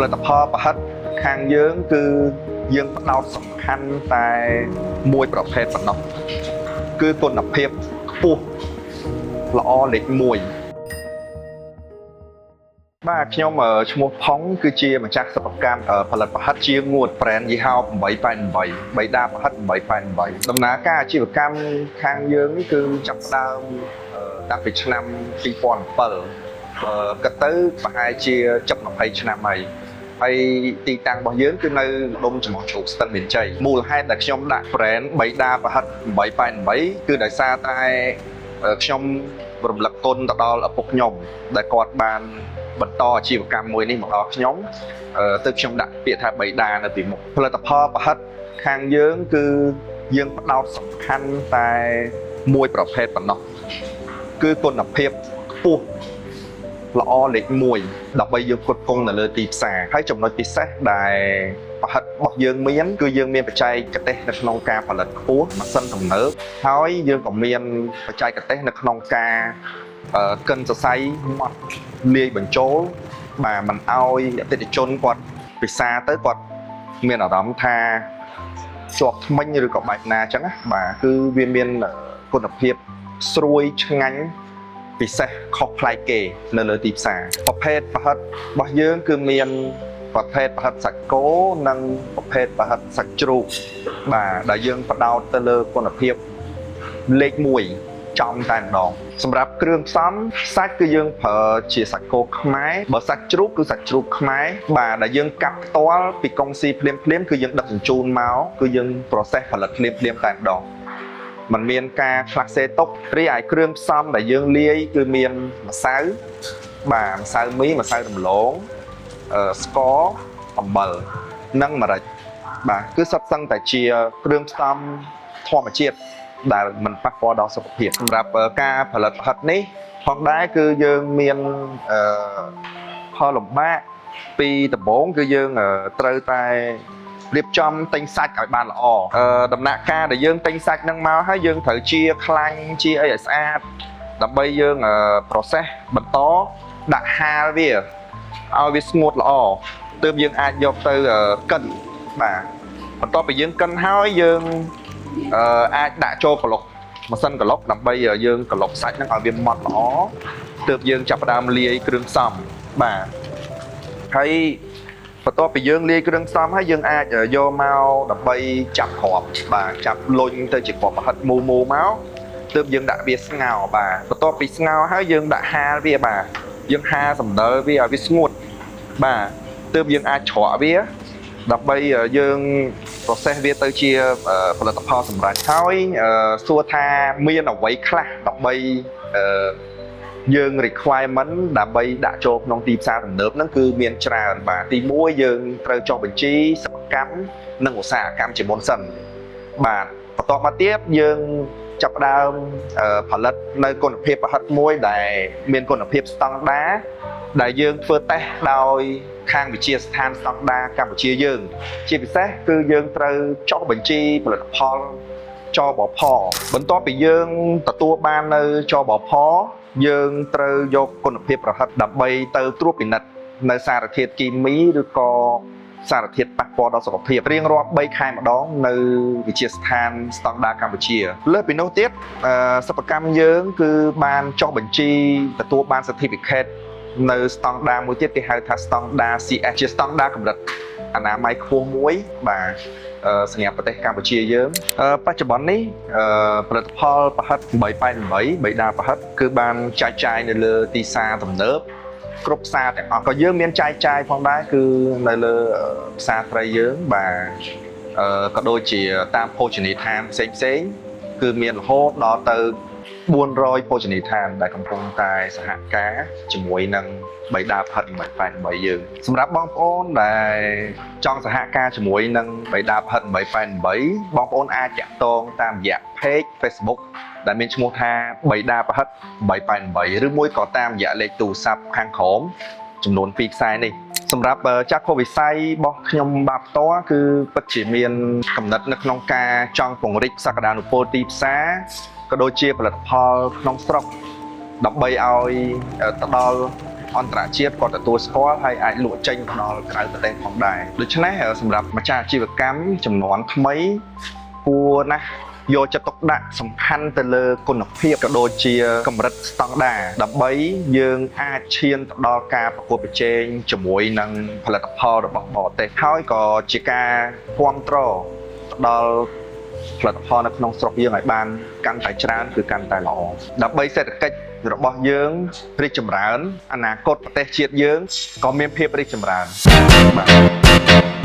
ផលិតផលប្រហិតខាងយើងគឺយើងផ្ដោតសំខាន់តែមួយប្រភេទប៉ុណ្ណោះគឺគុណភាពខ្ពស់ល្អលេខ1បាទខ្ញុំឈ្មោះផុងគឺជាម្ចាស់សិប្បកម្មផលិតប្រហិតជាងួត brand យីហោ888បៃតាប្រហិត888ដំណើរការអាជីវកម្មខាងយើងនេះគឺចាប់ផ្ដើមតាំងពីឆ្នាំ2007គិតទៅប្រហែលជាជិត20ឆ្នាំហើយហើយទីតាំងរបស់យើងគឺនៅម្ដុំច្រមុះជ្រូកស្ទឹងមានជ័យមូលហេតុដែលខ្ញុំដាក់ brand បៃតាប្រហិត888គឺដោយសារតែខ្ញុំរំលឹកគុណទៅដល់ឪពុកខ្ញុំដែលគាត់បានបន្តអាជីវកម្មមួយនេះមកដល់ខ្ញុំទើបខ្ញុំដាក់ពាក្យថាបៃតានៅពីមុខផលិតផលប្រហិតខាងយើងគឺយើងផ្ដោតសំខាន់តែមួយប្រភេទប៉ុណ្ណោះគឺគុណភាពខ្ពស់ល្អលេខ1ដើម្បីយើងផ្គត់ផ្គង់នៅលើទីផ្សារហើយចំណុចពិសេសដែលប្រហិតរបស់យើងមានគឺយើងមានបច្ចេកទេសនៅក្នុងការផលិតខ្ពស់ម៉ាស៊ីនទំនើបហើយយើងក៏មានបច្ចេកទេសនៅក្នុងការកិនសរសៃម៉ត់លាយបញ្ចូលបាទមិនឲ្យអតិថិជនគាត់ពិសាទៅគាត់មានអារម្មណ៍ថាជាប់ធ្មេញឬក៏បែបណាអញ្ចឹងណាបាទគឺវាមានគុណភាពស្រួយឆ្ងាញ់ពិសេសខុសប្លែកគេនៅលើទីផ្សារប្រភេទប្រហិតរបស់យើងគឺមានប្រភេទប្រហិតសាច់គោនិងប្រភេទប្រហិតសាច់ជ្រូកបាទដែលយើងផ្ដោតទៅលើគុណភាពលេខ1ចំតែម្ដងសម្រាប់គ្រឿងផ្សំសាច់គឺយើងប្រើជាសាច់គោខ្មែរបើសាច់ជ្រូកគឺសាច់ជ្រូកខ្មែរបាទដែលយើងកាប់ផ្ទាល់ពីកុងស៊ីភ្លាមភ្លាមៗគឺយើងដឹកជញ្ជូនមកគឺយើង process ផលិតភ្លាមភ្លាមៗតែម្ដងมันមានការផ្លាស់សេទុករីឯគ្រឿងផ្សំដែលយើងលាយគឺមានម្សៅបាទម្សៅមីម្សៅដំឡូងស្ករអំបិលនិងម្រេចបាទគឺសុទ្ធសឹងតែជាគ្រឿងផ្សំធម្មជាតិដែលមិនប៉ះពាល់ដល់សុខភាពសម្រាប់ការផលិតផលិតនេះផងដែរគឺយើងមានអឺផលលំបាកពីដំបូងគឺយើងត្រូវតែរៀបចំទិញសាច់ឲ្យបានល្អដំណាក់កាលដែលយើងទិញសាច់ហ្នឹងមកហើយយើងត្រូវជាខ្លាញ់ជាអីឲ្យស្អាតដើម្បីយើង process បន្តដាក់ហាលវាឲ្យវាស្ងួតល្អទើបយើងអាចយកទៅកិនបាទបន្ទាប់ពីយើងកិនហើយយើងអាចដាក់ចូលក្លុកម៉ាស៊ីនក្លុកដើម្បីយើងក្លុកសាច់ហ្នឹងឲ្យវាម៉ត់ល្អទើបយើងចាប់ផ្ដើមលាយគ្រឿងផ្សំបាទហើយបន្ទាប់ពីយើងលាយគ្រឿងផ្សំហើយយើងអាចយកមកដើម្បីចាប់គ្រាប់បាទចាប់លុញទៅជាគ្រាប់ប្រហិតមូមូមកទើបយើងដាក់វាស្ងោរបាទបន្ទាប់ពីស្ងោរហើយយើងដាក់ហាលវាបាទយើងហាលសំដិលវាឲ្យវាស្ងួតបាទទើបយើងអាចច្រកវាដើម្បីយើង process វាទៅជាផលិតផលសម្រាប់ហើយសួរថាមានអ្វីខ្លះដើម្បីយើង requirement ដើម្បីដាក់ចូលក្នុងទីផ្សារទំនើបហ្នឹងគឺមានច្រើនបាទទី1យើងត្រូវចុះបញ្ជីសិប្បកម្មនិងឧស្សាហកម្មជាមុនសិនបាទបន្ទាប់មកទៀតយើងចាប់ផ្ដើមផលិតនៅគុណភាពប្រហិតមួយដែលមានគុណភាពស្តង់ដារដែលយើងធ្វើតេស្តដោយខាងវិទ្យាស្ថានស្តង់ដារកម្ពុជាយើង ជាពិសេសគឺយើងត្រូវចុះបញ្ជីផលិតផលចបផបន្ទាប់ពីយើងទទួលបាននៅចបផយើងត្រូវយកគុណភាពប្រហិតដើម្បីទៅត្រួតពិនិត្យនៅសារធាតុគីមីឬក៏សារធាតុប៉ះពាល់ដល់សុខភាពរៀងរាល់3ខែម្ដងនៅវិទ្យាស្ថានស្តង់ដារកម្ពុជាលើសពីនោះទៀតសិប្បកម្មយើងគឺបានចុះបញ្ជីទទួលបាន certificate នៅស្តង់ដារមួយទៀតគេហៅថាស្តង់ដារ CS ជាស្តង់ដារកម្រិតអនាម័យខ្ពស់មួយបាទសម្រាប់ប្រទេសកម្ពុជាយើងបច្ចុប្បន្ននេះផលិតផលប្រហិត888បៃតាប្រហិតគឺបានចែកចាយនៅលើទីផ្សារទំនើបគ្រប់ផ្សារទាំងអស់ក៏យើងមានចែកចាយផងដែរគឺនៅលើផ្សារត្រីយើងបាទក៏ដូចជាតាមភោជនីយដ្ឋានផ្សេងផ្សេងៗគឺមានរហូតដល់ទៅ400ភោជនីយដ្ឋានដែលកំពុងតែសហការជាមួយនឹងបៃតាប្រហិត888យើងសម្រាប់បងប្អូនដែលចង់សហការជាមួយនឹងបៃតាប្រហិត888បងប្អូនអាចតាក់ទងតាមរយៈ page Facebook ដែលមានឈ្មោះថាបៃតាប្រហិត888ឬមួយក៏តាមរយៈលេខទូរស័ព្ទខាងក្រោមចំនួន2ខ្សែនេះសម្រាប់ចក្ខុវិស័យរបស់ខ្ញុំបាទផ្ទាល់គឺពិតជាមានកំណត់នៅក្នុងការចង់ពង្រីកសក្តានុពលទីផ្សារក៏ដូចជាផលិតផលក្នុងស្រុកដើម្បីឲ្យទៅដល់ អន្តរជាតិក៏ទទួលស្គាល់ហើយអាចលក់ចេញទៅដល់ក្រៅប្រទេសផងដែរដូច្នេះសម្រាប់ម្ចាស់អាជីវកម្មចំនួនថ្មីគួរណាស់យកចិត្តទុកដាក់សំខាន់ទៅលើគុណភាពក៏ដូចជាកម្រិតស្តង់ដារដើម្បីយើងអាចឈានទៅដល់ការប្រកួតប្រជែងជាមួយនឹងផលិតផលរបស់បរទេសហើយក៏ជាការគ្រប់គ្រងទៅដល់ផលិតផលនៅក្នុងស្រុកយើងឲ្យបានកាន់តែច្រើនគឺកាន់តែល្អដើម្បីសេដ្ឋកិច្ចរបស់យើងរីកចម្រើនអនាគតប្រទេសជាតិយើងក៏មានភាពរីកចម្រើនបាទ។